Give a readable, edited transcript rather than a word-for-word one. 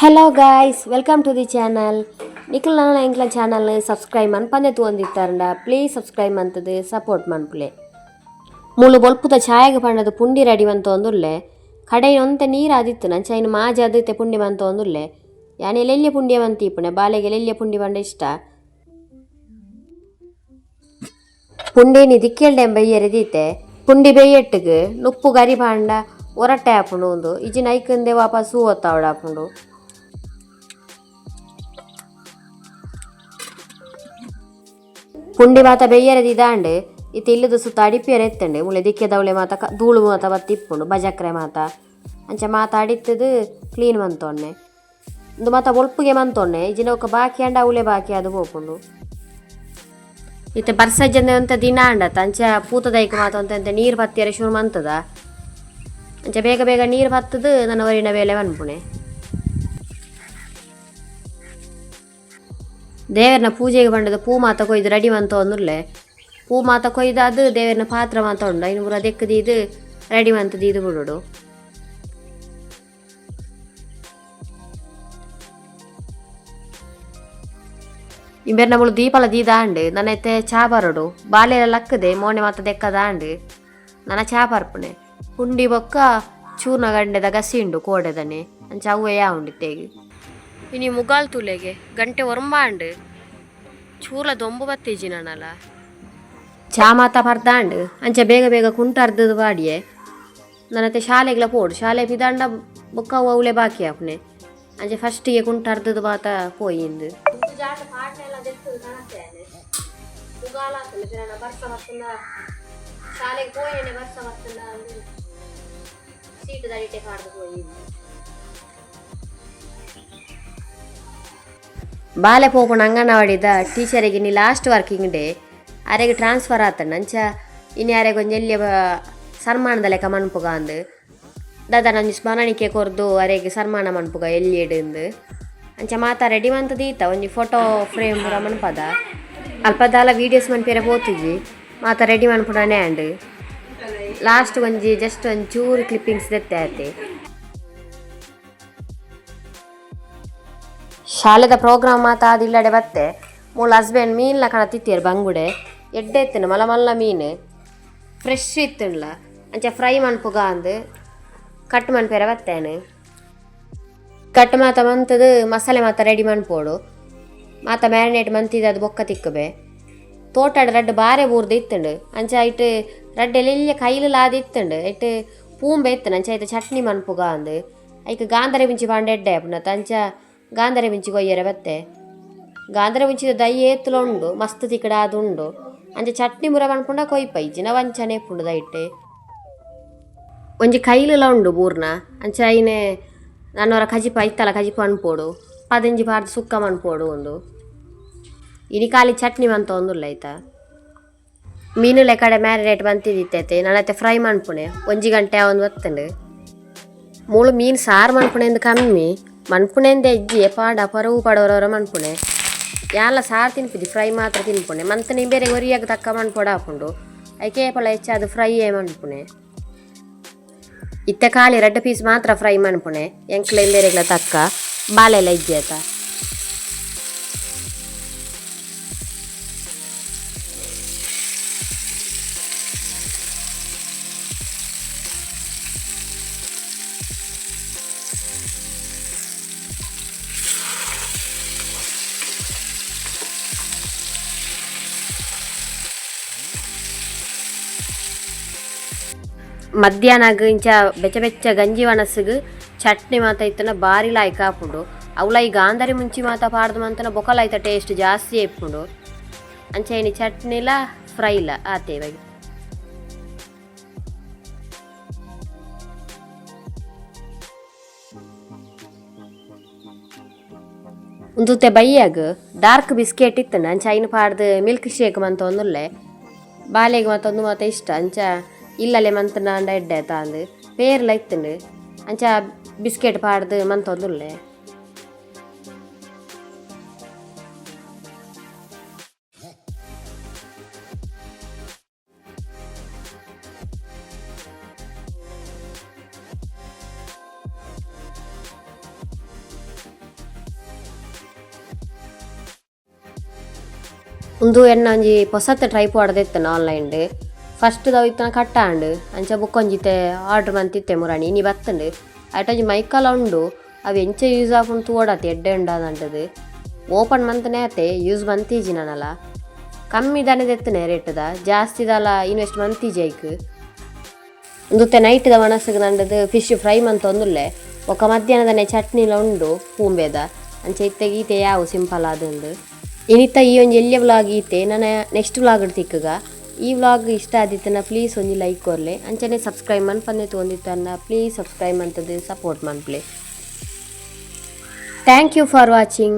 Hello guys, welcome to the channel. ನಿಕುಲ್ ನನ್ನ ಎಂಕ್ಲ ಚಾನಲ್ ಸಬ್ಸ್ಕ್ರೈಬ್ ಮನ್ಪಂದೆ ತೂವೊಂದಿತ್ತಾರಂಡ ಪ್ಲೀಸ್ ಸಬ್ಸ್ಕ್ರೈಬ್ ಮಂತದು ಸಪೋರ್ಟ್ ಮನ್ಪುಲೆ. ಮೂಲು ಬೊಲ್ಪುದ ಛಾಯೆಗ್ ಪಂಡದು ಪುಂಡಿ ರೆಡಿ ಮಂತೊಂದುಲ್ಲೆ. ಕಡೆ ಒಂತೆ ನೀರು ಆದಿತ್ತು ನಂಚ ಐನ್ ಮಾಜಾದ್ ಇತ್ತೆ ಪುಂಡಿ ಮಂತೊಂದುಲ್ಲೆ. ಯಾನ್ ಎಲ್ಯ ಪುಂಡಿಯ ಮಂತಿಪ್ಪುನೆ, ಬಾಲೆಗೆ ಎಲ್ಯ ಪುಂಡಿ ಪಂಡ ಇಷ್ಟ. ಪುಂಡಿನಿ ದಿಕ್ಕೆಲ್ಡೆ ಬೈಯರೆ ದೀತೆ. ಪುಂಡಿ ಬೇಯೆಟ್ಟಿಗೆ ನುಪ್ಪು ಗರಿ ಪಾಂಡ ಒರಟೆ ಆಪುಂಡು ಉಂದು ಇಜ್ಜಿನ ಐಕಂದೆ ವಾಪಸ್ ಒತ್ತಾವಡಾಪುಂಡು. ಪುಂಡಿ ಮಾತ ಬೆಯ್ಯರೆ ದಿದಾಂಡ್. ಇತ್ತೆ ಇಲ್ಲದ ಸುತ್ತ ಅಡಿಪಿಯರೆ ಎತ್ತಂಡೆ ಮುಳೆ ದಿಕ್ಕೆದವಳೆ ಮಾತ ಧೂಳು ಮಾತ ಬತ್ತಿಪ್ಪುಂಡು ಬಜಕ್ರೆ ಮಾತ. ಅಂಚ ಮಾತ ಅಡಿತ್ತದು ಕ್ಲೀನ್ ಮಂತೊನ್ನೆ. ಉಂದು ಮಾತ ಬೊಲ್ಪುಗೆ ಮಂತೊನ್ನೆ, ಇಜ್ಜಿನ ಒಕ್ಕ ಬಾಕಿ ಅಂಡ ಅವಳೆ ಬಾಕಿ ಅದು ಪೋಪುಂಡು. ಇತ್ತೆ ಬರ್ಸಜ್ಜಂದೆ ಒಂತೆ ದಿನ ಅಂಡತ, ಅಂಚ ಪೂತದೈಕ್ ಮಾತ ಒಂತೆ ಒಂತೆ ನೀರು ಪತ್ತಿಯರೆ ಶುರು ಮಂತದ. ಅಂಚ ಬೇಗ ಬೇಗ ನೀರು ಪತ್ತದು ನನ್ನ ಒರಿನ ಬೇಲೆ ಮನ್ಪುಣೆ. ದೇವರನ ಪೂಜೆಗೆ ಪಂಡದ ಪೂ ಮಾತ ಕೊಯ್ದು ರೆಡಿ ಮಂತೊಂದುಲ್ಲೆ. ಪೂ ಮಾತ ಕೊಯ್ದು ಅದು ದೇವರನ ಪಾತ್ರ ಮಾತ ಉಂಡು, ಐನು ಪೂರ ದೆಕ್ಕ್ ದೀದ್ ರೆಡಿ ಮಂತ್ ದೀದ್ ಬುಡೋಡು. ಇಂಬೆರ್ನ ಮುಳು ದೀಪಲ ದೀದಾಂಡ್. ನನ ಇತ್ತೆ ಚಾ ಬರಡು. ಬಾಲೆಲ ಲಕ್ಕದೆ ಮೋನೆ ಮಾತ ದೆಕ್ಕದಾಂಡ್. ನನ ಚಾ ಪರ್ಪುಣೆ. ಪುಂಡಿ ಬೊಕ್ಕ ಚೂರ್ಣ ಗಂಡೆದ ಗಸಿ ಉಂಡು ಕೋಡೆದನೆ, ಅಂಚ ಅವ್ವೆ ಉಂಡು ಇತ್ತೆಗ್. ಇನಿ ಮುಗಾಲ್ ತೂಲೆಗೆ ಗಂಟೆ ಒರಂಬ ಆಂಡ್, ಚೂರ್ಲ ದೊಂಬು ಬತ್ತಿಜಿ ನನಲ. ಚಾ ಮಾತ ಪರ್ದಾಂಡ್. ಅಂಚ ಬೇಗ ಬೇಗ ಕುಂಟು ಅರ್ದದು ಪಾಡಿಯೆ. ನನತೆ ಶಾಲೆಗ್ಲ ಪೋಡು. ಶಾಲೆ ಪಿದಾಂಡ ಬೊಕ್ಕ ಅವುಲೆ ಬಾಕಿ ಆಪುನೆ. ಅಂಚ ಫಸ್ಟಿಗೆ ಕುಂಟು ಅರ್ದದು ಮಾತ ಪೋಯಿಂದು. ಶಾಲೆಗೆ ಪೋಯೇನೆ ಬರ್ಸ ಬತ್ತಂಡ ಸೀಟು ದಡಿಟೆ ಪಾಡ್ದು ಪೋಯಿಂದು. ಬಾಲೆ ಪೋಪುನ ಅಂಗನವಾಡಿದ ಟೀಚರಿಗೆ ಇನಿ ಲಾಸ್ಟ್ ವರ್ಕಿಂಗ್ ಡೇ. ಅರೆಗ್ ಟ್ರಾನ್ಸ್ಫರ್ ಆತಂಡ. ಅಂಚ ಇನಿ ಅರೆಗ್ ಒಂಜಿ ಎಲ್ಯ ಸನ್ಮಾನದ ಲೆಕ್ಕ ಮನ್ಪುಗ ಅಂದ್ ದಾದ ಒಂಜಿ ಸ್ಮರಣಿಕೆ ಕೊರ್ದು ಅರೆಗ್ ಸನ್ಮಾನ ಮನ್ಪುಗ ಎಲ್ಯೆಡ್ ಅಂಚ ಮಾತ ರೆಡಿ ಮಂತ್ ದೀತ. ಒಂಜಿ ಫೋಟೋ ಫ್ರೇಮ್ ಪೂರ ಮನ್ಪದ. ಅಲ್ಪ ದಾಲ ವೀಡಿಯೋಸ್ ಮನ್ಪಿಯರೆ ಪೋತುಜಿ, ಮಾತ ರೆಡಿ ಮನ್ಪುನನೇ ಆಂಡ್. ಲಾಸ್ಟ್ ಒಂಜಿ ಜಸ್ಟ್ ಒಂಜಿ ಚೂರು ಕ್ಲಿಪ್ಪಿಂಗ್ಸ್ ದೆತ್ತೆ ಆತೆ. ಶಾಲೆದ ಪ್ರೋಗ್ರಾಮ್ ಮಾತ ಆದ್ ಇಲ್ಲಡೆ ಬತ್ತೆ. ಮೂಲು ಹಸ್ಬೆಂಡ್ ಮೀನ್ಲ ಕಣ ತಿತ್ತಿಯರ್. ಬಂಗುಡೆ ಎಡ್ಡೆ ಇತ್ತುಂಡು, ಮಲ್ಲ ಮಲ್ಲ ಮೀನು, ಫ್ರೆಶ್ ಇತ್ತುಂಡ್ಲ. ಅಂಚ ಫ್ರೈ ಮನ್ಪುಗ ಅಂದ್ ಕಟ್ ಮನ್ಪೆರೆ ಬತ್ತೇನೆ. ಕಟ್ ಮಾತ ಮಂತದು ಮಸಾಲೆ ಮಾತ ರೆಡಿ ಮನ್ಪೋಡು. ಮಾತ ಮ್ಯಾರಿನೇಟ್ ಮಂತಿದ್ದು ಅದು ಬೊಕ್ಕ ತಿಕ್ಕಬೆ. ತೋಟಡ್ ರಡ್ಡ್ ಬಾರೆ ಬೂರ್ದು ಇತ್ತುಂಡು. ಅಂಚ ಐಟ್ ರಡ್ಡ್ ಎಲ್ಯ ಕೈಲು ಲಾದ್ ಇತ್ತುಂಡು. ಐಟ್ ಪೂಂಬೆ ಇತ್ತುಂಡು. ಅಂಚ ಐತ ಚಟ್ನಿ ಮನ್ಪುಗ ಅಂದ್. ಐಕ್ ಗಾಂಧಾರಿ ಮುಂಚಿ ಪಾಂಡ ಎಡ್ಡೆ ಆಪುಂಡು. ಅಂಚ ಗಾಂಧಾರಿ ಮುಂಚಿ ಕೊಯ್ಯರೆ ಬತ್ತೆ. ಗಾಂಧಾರಿ ಮುಂಚಿದ ದೈ ಏತುಲ ಉಂಡು, ಮಸ್ತ್ ತಿಕ್ಕಡ ಅದು ಉಂಡು. ಅಂಚ ಚಟ್ನಿ ಪೂರ ಮನ್ಪುಂಡ ಕೊಯ್ಪ, ಇಜ್ಜಿನ ವಂಚನೆ ಇಪ್ಪುಂಡು ದೈಟ್. ಒಂಜಿ ಕೈಲುಲ ಉಂಡು ಬೂರ್ನ. ಅಂಚ ಐನೆ ನನೊರ ಕಜಿಪ ಐತಲ ಕಜಿಪ ಅನ್ಪೋಡು, ಪದಿಂಜಿ ಪಾಡ್ದ್ ಸುಕ್ಕ ಮನ್ಪೋಡು. ಉಂದು ಇನಿ ಖಾಲಿ ಚಟ್ನಿ ಮಂತೊಂದುಲ್ಲ ಐತ. ಮೀನುಲೆ ಕಡೆ ಮ್ಯಾರಿನೇಟ್ ಮಂತಿದಿತ್ತೈತೆ. ನನತೆ ಫ್ರೈ ಮನ್ಪುಣೆ. ಒಂಜಿ ಗಂಟೆ ಆವೊಂದು ಬತ್ತುಂಡು. ಮೂಲು ಮೀನು ಸಾರು ಮನ್ಪುಣೆಂದು ಕಮ್ಮಿ, ಮನ್ಪುಣೆಂದೆ ಇಜ್ಜಿ. ಪಾಡ ಪರವು ಪಡವರವರ ಮನ್ಪುಣೆ. ಯಾಲ ಸಾರು ತಿನ್ಪಿದಿ, ಫ್ರೈ ಮಾತ್ರ ತಿನ್ಪುಣೆ. ಮಂತನೆ ಬೇರೆ ಒರಿಯಾಗ ತಕ್ಕ ಮನ್ಪೊಡ ಆಪುಂಡು. ಐಕೆ ಏಪಲ ಹೆಚ್ಚಾದ್ ಫ್ರೈಯೇ ಮನ್ಪುಣೆ. ಇತ್ತೆ ಖಾಲಿ ರಡ್ಡ್ ಪೀಸ್ ಮಾತ್ರ ಫ್ರೈ ಮನ್ಪುಣೆ, ಎಂಕ್ಲ ಇಂಬೇರೆಗ್ಲ ತಕ್ಕ. ಬಾಲೆಲ ಇಜ್ಜಿ ಆತ. ಮಧ್ಯಾಹ್ನಗ್ ಇಂಚ ಬೆಚ್ಚ ಬೆಚ್ಚ ಗಂಜಿ ಒಣಸುಗು ಚಟ್ನಿ ಮಾತ ಇತ್ತನ ಬಾರಿ ಲಾಯ್ಕ್ ಆಪುಂಡು. ಅವ್ಲ ಈ ಗಾಂಧಾರಿ ಮುಂಚಿ ಮಾತ ಪಾಡ್ದು ಮಂತನ ಬೊಕಲ ಐತ ಟೇಸ್ಟ್ ಜಾಸ್ತಿ ಇಪ್ಪುಂಡು. ಅಂಚ ಇನಿ ಚಟ್ನಿಲ ಫ್ರೈಲ ಆತೆ ಇವಾಗ. ಉಂದುತೆ ಬಯ್ಯಾಗ್ ಡಾರ್ಕ್ ಬಿಸ್ಕೆಟ್ ಇತ್ತಂಡ. ಅಂಚ ಐನ್ ಪಾಡ್ದು ಮಿಲ್ಕ್ ಶೇಕ್ ಮಂತೊಂದುಲ್ಲೆ. ಬಾಲೆಗ್ ಮಾತ ಮಾತ ಇಷ್ಟ. ಅಂಚ ಇಲ್ಲಲೆ ಮಂತುಂಡ ಎಡ್ಡೆ ಆತ ಅಂದ್. ಪೇರ್ಲ ಇತ್ತುಂಡು. ಅಂಚ ಬಿಸ್ಕೆಟ್ ಪಾಡ್ದು ಮಂತೊಂದುಲ್ಲೆ. ಉಂದು ಎನ್ನ ಒಂಜಿ ಪೊಸತ್ ಟ್ರೈಪಾಡ್ ದೆತ್ತನ ಆನ್ಲೈನ್. ಫಸ್ಟ್ ದವು ಇತ್ತನ ಕಟ್ಟಾಂಡ್, ಅಂಚ ಬೊಕ್ಕೊಂಜಿತೆ ಆರ್ಡರ್ ಮಂತಿತ್ತೆ ಮುರಾಣಿ ಇನಿ ಬತ್ತಂಡು. ಐಟ್ ಒಂಜಿ ಮೈಕಲ ಉಂಡು, ಅವು ಎಂಚ ಯೂಸ್ ಆಪುಂಡು ತೂವೊಡಾತೆ, ಎಡ್ಡೆ ಉಂಡಾದಂಟದು. ಓಪನ್ ಮಂತನೇ ಆತೆ, ಯೂಸ್ ಮಂತಿಜಿ ನನಲ. ಕಮ್ಮಿ ದನೆ ದೆತ್ತನೆ, ರೇಟ್ದ ಜಾಸ್ತಿ ದಾಲ ಇನ್ವೆಸ್ಟ್ ಮಂತಿಜಿ ಐಕ್. ಉಂದುತ್ತೆ ನೈಟ್ದ ಒಣಸುಗ್ ನಂಡದು ಫಿಶ್ ಫ್ರೈ ಮಂತೊಂದುಲ್ಲೆ. ಬೊಕ್ಕ ಮಧ್ಯಾಹ್ನದನೆ ಚಟ್ನಿಲ ಉಂಡು ಪೂಂಬೆದ. ಅಂಚ ಇತ್ತೆ ಗೀತೆ ಯಾವು ಸಿಂಪಲ್ ಆದುಂಡು. ಇನಿತ ಈ ಒಂಜಿ ಎಲ್ಯ ವ್ಲಾಗ್ ಈತೆ. ನನ ನೆಕ್ಸ್ಟ್ ವ್ಲಾಗ್ ತಿಕ್ಕುಗ. ಈ ವ್ಲಾಗ್ ಇಷ್ಟ ಆದಿತ್ತನ ಪ್ಲೀಸ್ ಒಂಜಿ ಲೈಕ್ ಕೊರ್ಲೆ. ಅಂಚನೆ ಸಬ್ಸ್ಕ್ರೈಬ್ ಮನ್ಪಂದೆ ತೂವೊಂದಿತ್ತನ್ನ ಪ್ಲೀಸ್ ಸಬ್ಸ್ಕ್ರೈಬ್ ಮಂತದು ಸಪೋರ್ಟ್ ಮನ್ಪುಲೆ. Thank you for watching.